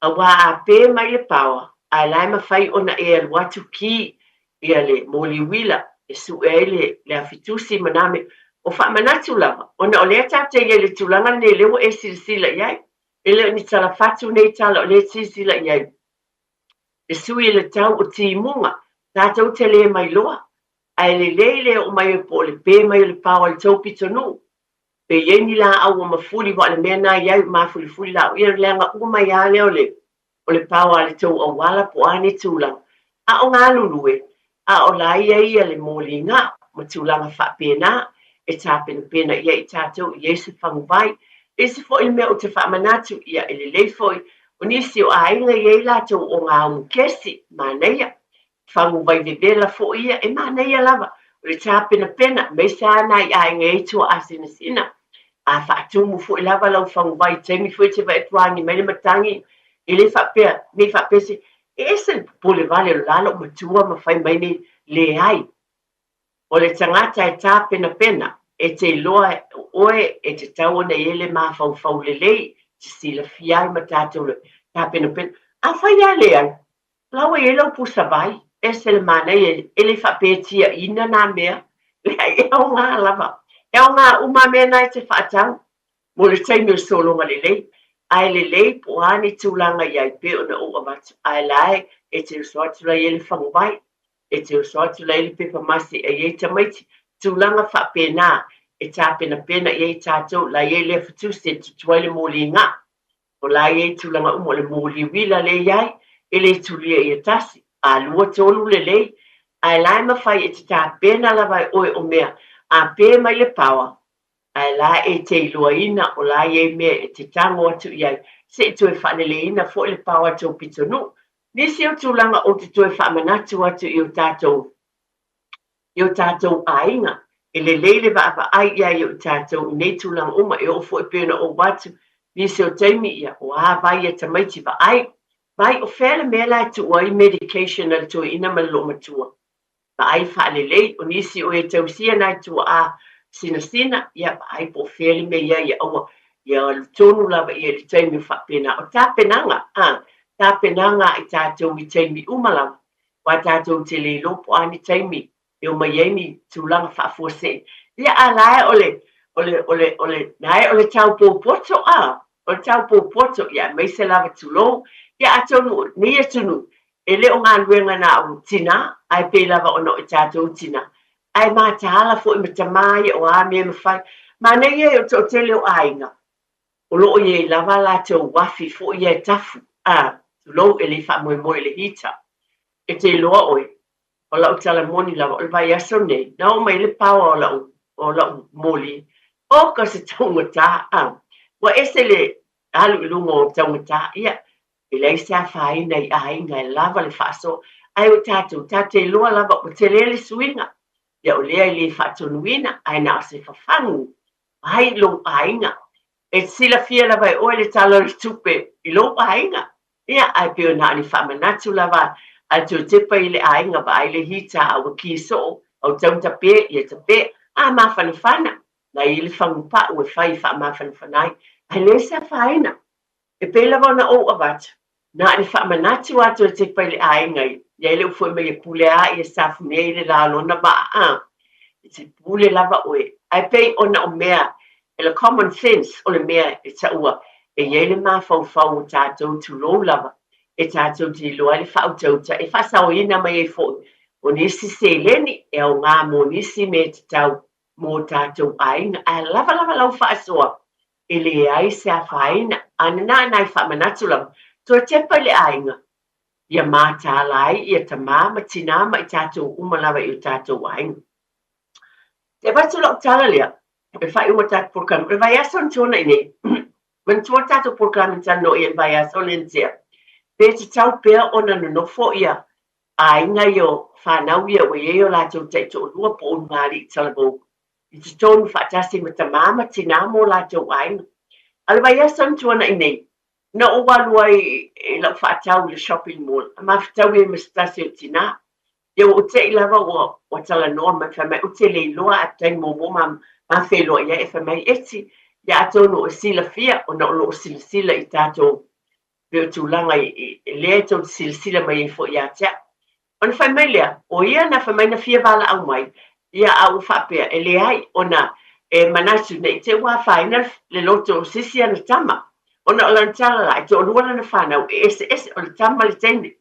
Aua a pē mai le paoa, ae la e mafai ona e alu atu ki ia le moli uila e sue ai le, le afi tusi ma nā mea. O faamanatu lava, ona o lea tatou te i ai i le tulaga lenei lea ua e silasila i ai. E le o ni tala fatu nei tala o lea e silasila i ai. Le sui e le tau o timuga, tatou te le mailoa. Ae lelei le oo mai po o le pē mai o le paoa i le tou pitonuu. Pe i ai ni laau ua mafuli aua o le mea na i ai ua mafulifuli laau ia leaga uma mai lava lea o le o le paoa a le tou auala po o a ni tulaga. A o galulue, a o la ia ia le moliga ma tulaga faapena e tapenapena i ai i tatou i ai se faguvai. Le isi foi le mea ou te faamanatu, ia e lelei foi o nisi o aiga i ai latou ogaumu kesi, manaia. Faguvai vevela foi ia, e manaia lava. O le tapenapena, aemaise lava nai aiga e i ai tuaasinasina. A faatumu foi lava lau faguvai i taimi foi e te vaai atu agi mai le matagi, e le faapea, ne i faapea se, e ese le popole vale o la lou matua ma fai mai nei, leai. O le tagata e tapenapena, e te iloa o oe e tatau ona i ai le mafaufau lelei, te silafia ai ma tatou tapenapena. Afai lava leai, o la ua i ai lau pusa vai, ese le manaia, e le faapea e tiaina nā mea, leai, e aoga lava. E aoga uma mea na e te faatau mo le taimi o le sologa lelei. Ae lelei po o a ni tulaga i ai pei ona ou avatu, ae la e te uso atu la i ai le faguvai, e te uso atu la i ai le pepa masi e i ai tamaiti, tulaga faapena e tapenapena i ai tatou, la i ai le afatusi e tutu ai le moliga. O la e i ai tulaga uma, o le moli uila lea e i ai, e le tulia ia tasi, a 2, 3 lelei, ae la e mafai e te tapena lava e oe o mea, a pē mai le paoa, ae la e te iloaina o la e i ai mea e te tago atu i ai, se i toe faaleleiina foi le paoa i tou pitonuu. Nisi o tulaga ou te toe faamanatu atu i o tatou i o tatou aiga. E lelei le vaavaai i ai o i tatou i nei tulaga uma, e oo foi pei ona ou atu nisi o taimi, ia, o a vai ia tamaiti vaai, vai o fea le mea la e tuu ai medication a le toeaina ma le loomatua. Vaai faalelei, o nisi o e tausia nai tuaa sinasina, ia, vaai po o fea le mea i ai, ia aua, ia alu tonu lava ia i le taimi o faapena. O tapenaga, a, tapenaga a i tatou i taimi uma lava, aua tatou te le iloa po o a ni taimi e omai ai ni tulaga faafuasei. Ia a la e o le, o le, o le, o le, na e o le tau popoto, a, o le tau popoto, ia aemaise lava tulou. Ia atonu o nei atunuu, e le o galuega na o tinā, ae pei lava ona o i tatou tinā. Ae mataala foi ma tamā ia o a mea e mafai. Manaia ia o le toatele o aiga, o lo o i ai lava a latou afi foi ia e tafu, a, Tulou, e le i faamoemoe i le heater. E te iloa ʻoe, o lau tala moni lava, o le vaiaso nei, na oo mai ai le power o lau, o lau moli, oka se taugata, a. Ua ese le alu i luga o taugata, ia, e leai se afaina i aiga e lava le faasoa, ae o tatou, tatou te iloa lava ua tele le suiga, ia o lea e le faatonuina, ae na o se fafagu ai i lou aiga. E silafia lava e oe le Tala o le Tupe i lou aiga. Ia, ae pei na o ni faamanatu lava a le toe tepa i le aiga, vaai le hita a ua ki soo, au tau tape, ia tape, a mafanafana, na i le fagu pau e fai faamafanafana ai, ae le se afaina. E pei lava ona ou avatu, na o ni faamanatu a toe tepa i le aiga ia, ia e le ufoi mai e pule a ia safu nei le la lona maa a. E te pule lava oe, ae pei ona o mea e le common sense o le mea e taua e i ai le mafaufau o tatou, tulou lava, e tatou te iloa ai le faautauta e faasaoina mai ai foi o nisi seleni e aoga mo nisi mea tatau mo tatou aiga. Ae lava lava lau faasoa e leai se afaina, a na nai faamanatu lava toe tepa i le aiga ia mataala ai ia tamā ma tinā ma i tatou uma lava i o tatou aiga. Te avatu lau tala lea, e faaiuga tatou polokalame. O le vaiaso na tuanai nei, manatua tatou polokalame na talanoa i ai le vaiaso lea na tea, pe tatau pea ona nonofo ia aiga ia o fanau ia ua i ai o latou taitoalua po o ulugalii talavou i totonu faatasi ma tamā ma tinā mo latou aiga. A o le vaiaso na tuanai nei, na ou alu ai i lau faatau i le shopping mall, a mafutaui ai ma se tasi o tinā. Ia ua ou te'i lava ua ua talanoa mai, fai mai, ou te le iloa a taimi muamua ma ma feiloai ai, e fai mai, Eti, ia atonu o silafia ona o lo o silasila i tatou pei o tulaga i lea e tou te silasila mai ai foi ia te au. Ona fai mai lea, o ia na fai mai na fia valaau mai, ia a ua faapea, e leai, ona e manatu ne i te i ua afaina le loto o se isi ana tama. Ona o lana tala la, e toalua lana fanau, e eseese, o le tama ma le teine.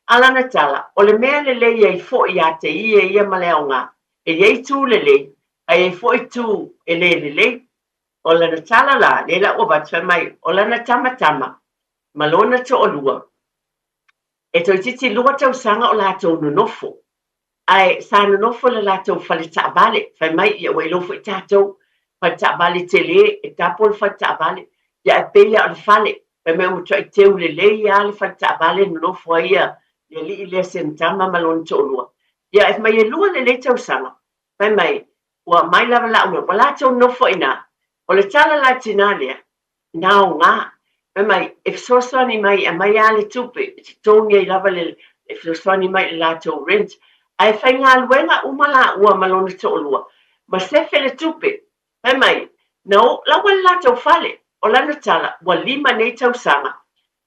A lana tala, o le mea lelei ai foi ia te ia ia ma le aoga, e i ai itu lelei, a i ai foi itu e le lelei. O lana tala la, lea la ua avatu, fai mai, o lana tama tama ma lona toalua, e toeitiiti 2 tausaga o latou nonofo, ae sa nonofo i le latou fale taavale. Fai mai, ia ua iloa foi tatou, fale taavale tele, e tapo le fale taavale, ia ae pei lava o le fale. Fai mai ua matuai teu lelei lava le fale taavale nonofo ai ia le alii lea Senetama ma lona toalua. Ia ae fai mai e 2 lelei tausaga, fai mai ua aumai lava lau mea, ua latou nonofo i ina. O le tala la tinā lea, na aoga. Fai mai, e fesoasoani mai, e aumai lava le tupe, e totogi ai lava le, e fesoasoani mai i le latou rent. Ae faigaluega uma laua ma lona toalua, ma sefe le tupe. Fai mai, na o laua le latou fale. O lana tala, ua 5 nei tausaga,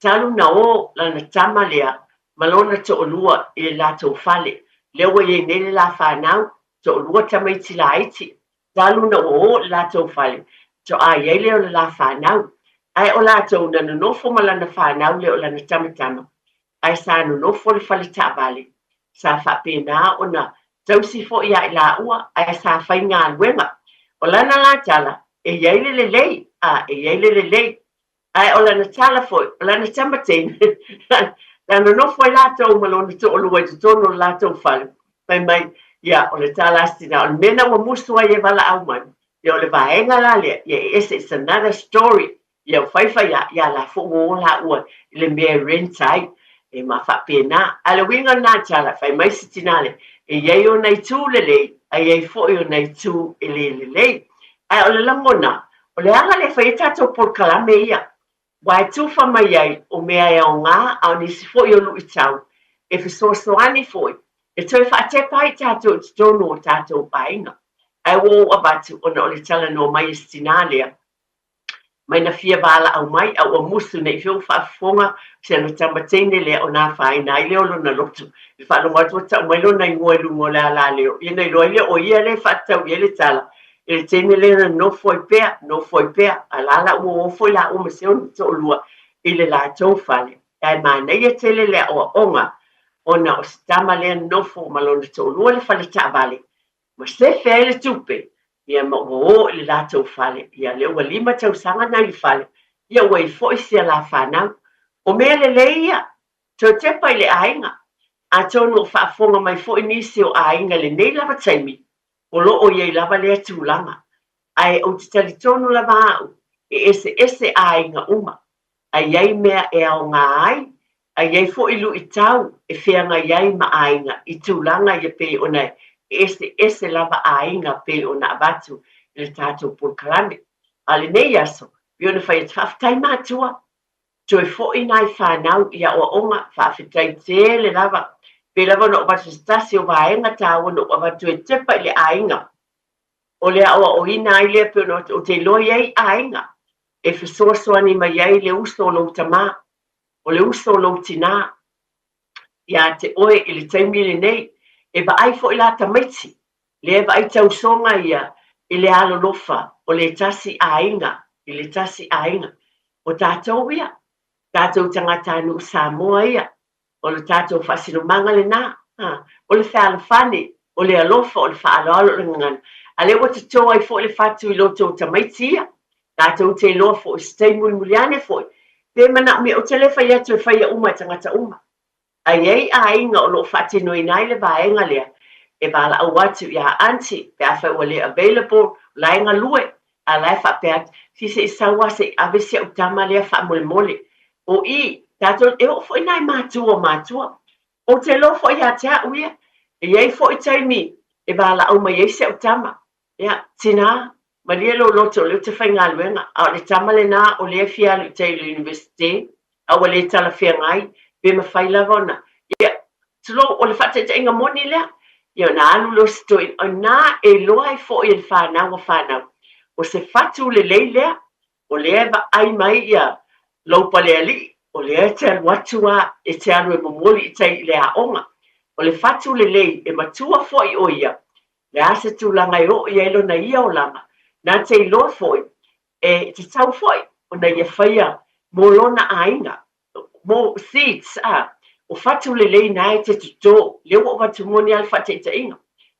talu na o lana tama lea ma lona toalua i le latou fale. Lea ua i ai nei le la fanau, toalua tamaiti laiti, talu na ua o i le latou fale, faatoa i ai lea o le la fanau. Ae o latou na nonofo ma lana fanau lea o lana tamatama, ae sa nonofo i le fale taavale. Sa faapena ona tausi foi ia i laua, ae sa faigaluega. O lana la tala, e i ai le lelei, a e i ai le lelei. Ae o lana tala foi, o lana tama teine, na nonofo ai latou ma lona toalua i totonu o le latou fale, fai mai, ia, o le tala a si tina, o le mea na ua musu ai e valaau mai, ia o le vaega la lea, ia e ese, it's another story, ia ua faifai lava, ia la foi ua o laua i le mea e rent ai, e ma faapena. A o le uiga lena tala, fai mai si tina lea, e i ai ona itu lelei, a i ai foi ona itu e le lelei. Ae o le lagona, o le ala lea e fai ai tatou polokalame ia, aua e tufa mai ai o mea e aoga a o nisi foi o luitau e fesoasoani foi e toe faatepa ai tatou i totonu o tatou aiga. Ae ua ou avatu ona o le talanoa mai e si tinā lea, mai na fia valaau mai a ua musu nei fea ua faafofoga si ana tama teine lea ona afaina ai lea o lona loto. I le faalogo atu ua tau mai lona igoa i luga o le alaleo, ia na iloa ai lea o ia lea e faatatau i ai le tala i le teine lea na nofo ai pea, nofo ai pea, a la la ua o foi laua ma si ona toalua i le latou fale. Ae manaia tele le aoaoga ona o se tama lea nofo ma lona toalua i le fale taavale, ma sefe ai le tupe, ia ma ua o i le latou fale, ia lea ua 5 tausaga na i le fale, ia ua i ai foi sia la fanau. O mea lelei ia. Toe tepa i le aiga, atonu o faafofoga mai foi nisi o aiga i lenei lava taimi, o lo o i ai lava lea tulaga. Ae ou te talitonu lava au, e eseese aiga uma, a i ai mea e aoga ai, a i ai foi luitau e feagai ai ma aiga i tulaga ia pei ona e eseese lava aiga pei ona avatu i le tatou polokalame. A o lenei aso, pei ona fai atu, faafetai matua, toe foi nai fanau i aoaoga, faafetai tele lava. Pei lava ona ou avatu se tasi o vaega taua na ou avatu e tepa i le aiga, o le aoaoina ai lea pei ona ou te iloa i ai aiga e fesoasoani mai ai le uso o lou tamā, o le uso o lou tinā iā te oe i le taimi lenei. E vaai foi la tamaiti, lea e vaai tausoga ia i le alolofa o le tasi aiga i le tasi aiga. O tatou ia, tatou tagatanuu Samoa ia, O le tatou faasinomaga lena, ha, o le fealofani, o le alofa, o le faaaloalo, o le gagana. A lea ua toto ai foi le fatu i lo outou tamaiti ia. Tatou te iloa foi, se taimi mulimuli ane foi, pe manaomia, ou te le fai atu e faia uma e tagata uma. A i ai aiga o lo o faatinoina ai le vaega lea, e valaau atu ia aunty pe afai ua le available, o la e galue, a o la e faapea atu, si se i sau lava se i ave si au tama lea faamolemole. O i, tatou, e oo foi nai matua o matua. Ou te iloa foi ia te au ia, e i ai foi taimi e valaau mai ai si au tama. Ia, tinā, malie lou loto o lea ou te faigaluega, a o le tama lenā o lea e fia alu i tai i le Universite, a ua le talafeagai, pe mafai lava ona, ia, tulou, o le faataitaiga moni lea, ia ona alu lea o si toeaina, o i ina e iloa ai foi e le fanau a fanau, o se fatu lelei lea, o lea e vaai mai ia lou palealii, o lea e te alu atu lava, e te alu e momoli i tai i le aoga. O le fatu lelei, e matua foi ʻo ia, le a se tulaga e oo i ai lona ia olaga, na te iloa foi, e tatau foi ona ia faia mo lona aiga, mo seeds, a, o fatu lelei na e te totō, lea ua ou avatu moni lava le faataitaiga,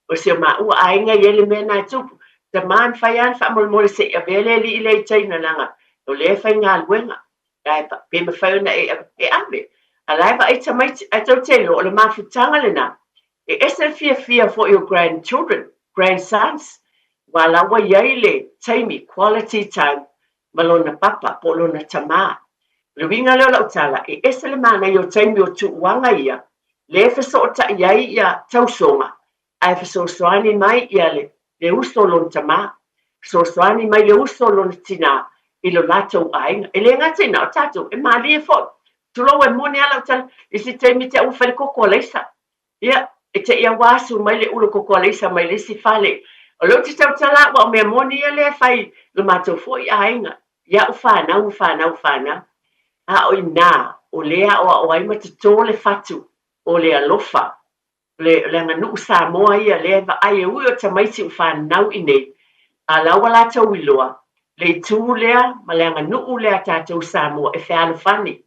o si o maua aiga e i ai le mea na e tupu, tama e mafai lava ona faamolemole se i avea le alii lea i tai leaga o lea e faigaluega, ae pe mafai ona e e ave, a la e vaai tamaiti, ae tou te iloa o le mafutaga lena, e ese le fiafia foi o grandchildren, grandsons, aua la ua i ai le taimi, quality time, ma lona papa po o lona tamā. O le uiga lea o lau tala, e ese le manaia o taimi o tuuaga ia, lea e fesootai ai ia tausoga, ae fesoasoani mai ia le, le uso o lona tamā, fesoasoani mai le uso o lona tinā i lo latou aiga. E le gata i na o tatou, e mālie foi. Tulou e moni lava lau tala, i se taimi te au ua fai le koko a Leisa. Ia, e te i aua asu mai le ulu koko alaisa mai le isi fale. O lea ou te tautala aua o mea moni ia lea e fai i lo matou foi aiga, i a'u fanau ma fanau fanau. A o i ina, o lea e aʻoaʻo ai ma totō le fatu o le alofa, o le, o le aganuu Samoa ia lea e vaai e ui o tamaiti ua fanau i nei, a la ua latou iloa le itu lea ma le aganuu lea a tatou Samoa e fealofani.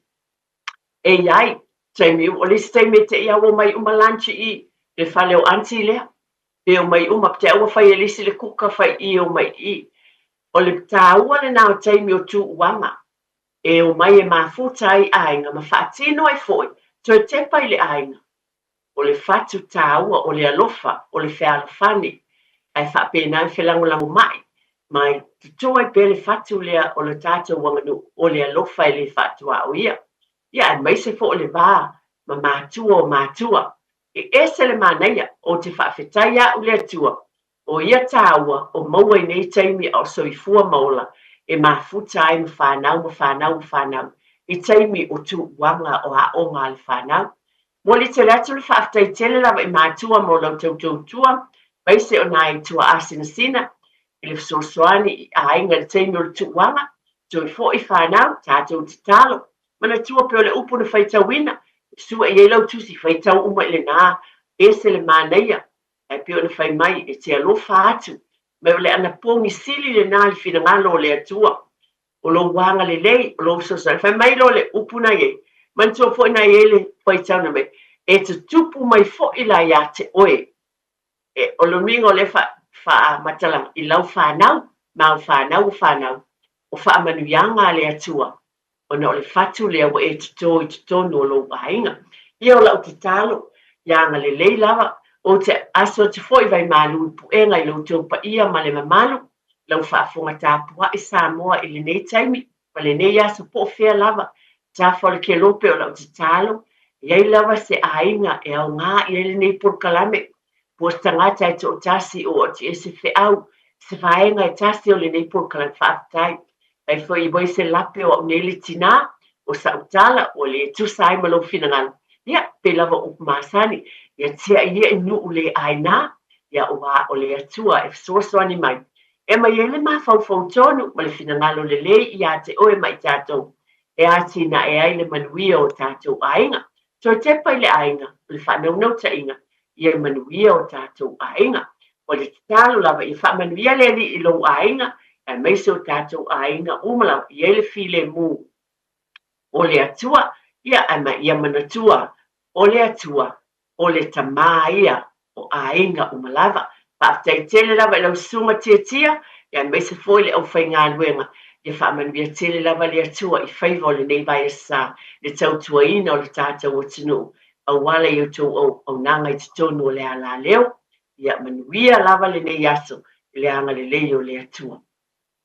E i ai taimi, o le isi taimi e te i a ua omai uma lunch i le fale o aunty lea, pe omai uma, te au ua fai e le isi le kuka fai i omai i. O le taua lenā o taimi o tuuaga e omai e mafuta ai aiga ma faatino ai foi toe tepa i le aiga. O le fatu taua, o le alofa, o le fealofani, ae faapena e felagolagomai ma e toto ai pea le fatu lea o le tatou aganuu, o le alofa e le faatuaoia. Ia, aemaise foi o le va ma matua o matua. E ese le manaia, ou te faafetai a'u le Atua O ia tāua o maua i nei taimi a o soifua ma ola e mafuta ai ma fanau ma fanau ma fanau i taimi o tuuaga o aoga a le fanau. Momoli tele atu le faafetai tele lava i matua mo lau tautautua aemaise o nai tuaasinasina i le fesoasoani i aiga i le taimi o le tuuaga. Toe foi fanau, tatou tatalo. Manatua pea o le upu na faitauina, e sue i ai lau tusi, faitau uma i lenā, ese le manaia. Ae pei ona fai mai, e te alofa atu mai o le anapogi sili lenā i le finagalo o le Atua, o lou agalelei, o lou fesoasoani. Fai mai loa le upu na i ai, manatua foi na i ai le faitau mai, e tutupu mai foi la iā te oe. E, o le uiga o lea faamatalaga, i lau fanau, ma au fanau o fanau, o faamanuiaga a le Atua. ona o le fatu lea ua e toto i totonu o lou aiga. Ia o lau tatalo, ia agalelei lava, ou te aso atu foi vaimalu i puega i lo outou paia ma le mamalu, lau faafofoga tapuai Samoa i lenei taimi ma lenei aso po o fea lava tafa o le kelope. O lau tatalo, e i ai lava se aiga e aoga i ai lenei polokalame, po o se tagata e toatasi o oti e se feau, se vaega e tasi o lenei polokalame, faafetai. Ai foi i se lape o au nei le tinā, o sa'u tala ua lē tusa ai ma lou finagalo, ia pei lava upu masani, ia tia ia i nuu le ainā, ia ua o le Atua e fesoasoani mai e mai ai le mafaufau tonu ma le finagalo lelei iā te oe ma i tatou e atinae ai le manuia o tatou aiga. Toe tepa i le aiga o le faanaunautaiga ia manuia o tatou aiga. O le tatalo lava ia faamanuia le Alii i lou aiga aemaise o tatou aiga uma lava i ai le filemu o le Atua. Ia ae ma ia manatua o le Atua o le Tamā ia o aiga uma lava. Faafetai tele lava i lau susuga Tiatia aemaise foi le aufaigaluega. Ia faamanuia tele lava le Atua i faiva o lenei vaiaso le tautuaina o le tatou atunuu auala i outou auaunaga i totonu o le alaleo. Ia manuia lava lenei aso i le agalelei o le Atua.